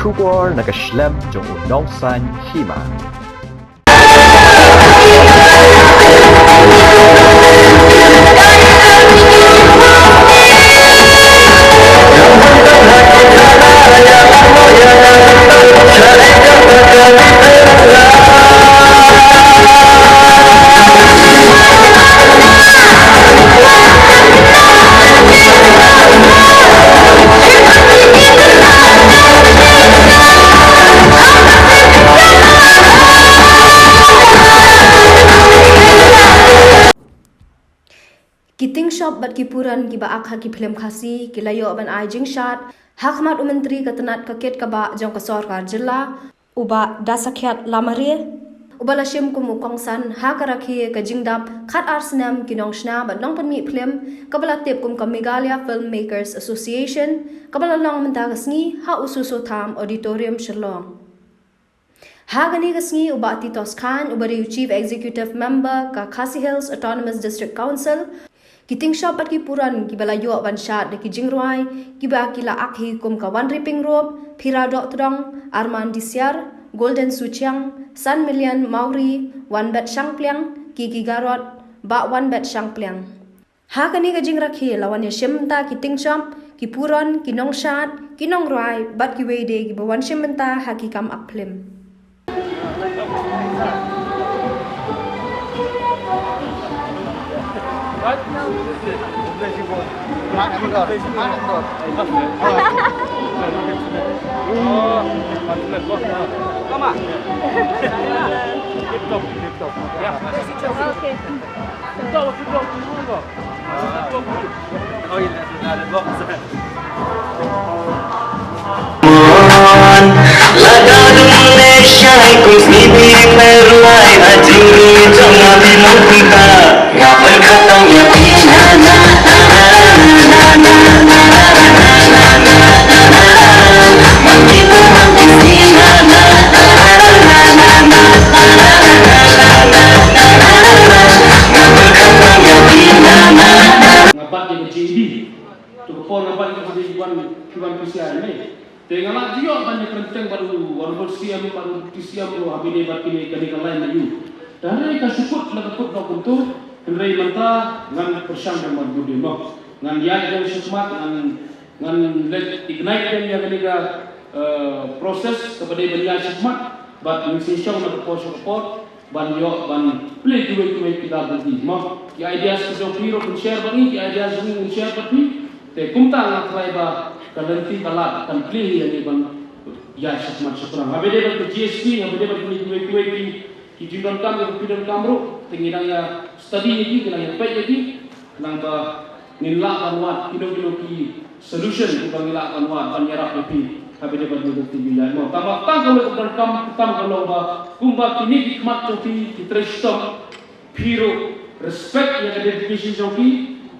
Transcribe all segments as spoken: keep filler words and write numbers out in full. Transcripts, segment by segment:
Khubor na ka shlem jong u Nongsaiñ Hima. Ki ting shop bad ki puran kiba ak ha ki phlim Khasi ki la ïoh ban ai jingshad ha khmat u Myntri ka tnat ka kit ka bah jong ka sorkar jylla, u Bah Dasakhiat Lamare, uba la shim kum u kongsan ha ka rakhe ka jingdap khatar snem ki nongshna bad nongpynmih phlim, kaba la tip kum ka Meghalaya Filmmakers Association, kaba la long mynta ka sngi ha u Soso Tham Auditorium, Shillong. Ha kane ka sngi u Bah Titos Chyne, uba dei u Chief Executive Member ka Khasi Hills Autonomous District Council, ki ting shop bad ki puran kiba la ïoh ban shad da ki jingrwai kiba ki la ak hi kum ka Wanriping Rop, Phira Dohtdong, Arman Disiar, Golden Suchiang, San Million Mawrie, Wanbet Shangpliang, Kiki Garot, Bah Wanbet Shangpliang. Ha kane ka jingrakhe la wan ïashim bynta ki ting shop, ki puran, ki nongshad, ki nongrwai bad kiwei de kiba wan shim bynta ha ki kam ak phlim. Nga bat ïa ka J D. To ka por nga bat ïa ka J D, wan, wan P C I ne. Te nga lah ju ïoh ban ïa pyrshang bad u Honorable C M bad u Deputy C M ruh ha kane bad kine kane ka line na ïu. Te hynrei ka shu kut la ka kut noh kumto, hynrei mynta ngan pyrshang ban bud ïa noh. Ngan ïaid ïa shakhmat, ngan, ngan leit ignite ïa kane ka, eh, process kaba dei ban ïaid shakhmat bad ngan sngewsih na ka por sha ka por. Ban ïoh ban plie kiwei kiwei ki lad lynti. Mo, ki ideas ki jong phi ruh phin share bad ngi, ki ideas jong ngi ngin share bad phi. Te kumta nga tharai ba ka lynti ka lad kan plie ïa ngi ban ïaid shakhmat shaphrang. Haba dei bad ka G S T, haba dei bad kiwei kiwei ki, ki jingdonkam, ki jingdonkam ruh, te ngi dang ïa study ïa ki, ngi dang ïa peit ïa ki. Nangta ngin lah ban wad kino kino ki solution kiba ngi lah ban wad ban ïarap ïa phi. Haba dei ban ïa phi ïa mo. Tang ba tang ka long ka donkam, tang ka long ba kumba kine ki khmat jong phi ki trei shitom, phi ruh respect ïa ka dedication jong phi.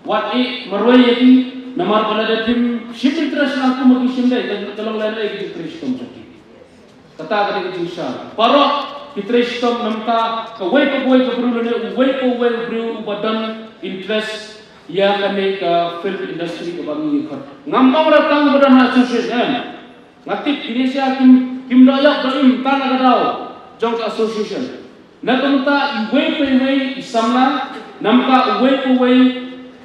Wat ïa marwei ïa phi namar ba lada phim shim interest lang kumba ki shim dei, ka long lada ki trei shitom jong phi. Kata ka dei ka jingshisha. Baroh ki trei shitom namar kawei pa kawei ka briew lane uwei pa uwei u briew uba don interest ïa kane ka film industry kaba ngi ïa khot. Ngam ong ba tang ba don ha association. Nga tip kine sha kim, kim doh ïap doh im tang ha ka daw jong ka association. Na ka bynta iwei pa iwei i samla, na ka bynta uwei pa uwei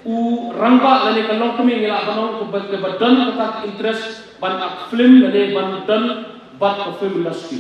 u rangbah lane ka longkmie ngi lah ban ong kaba, kaba don kata ka interest ban ak film lane ban don bad ka film industry.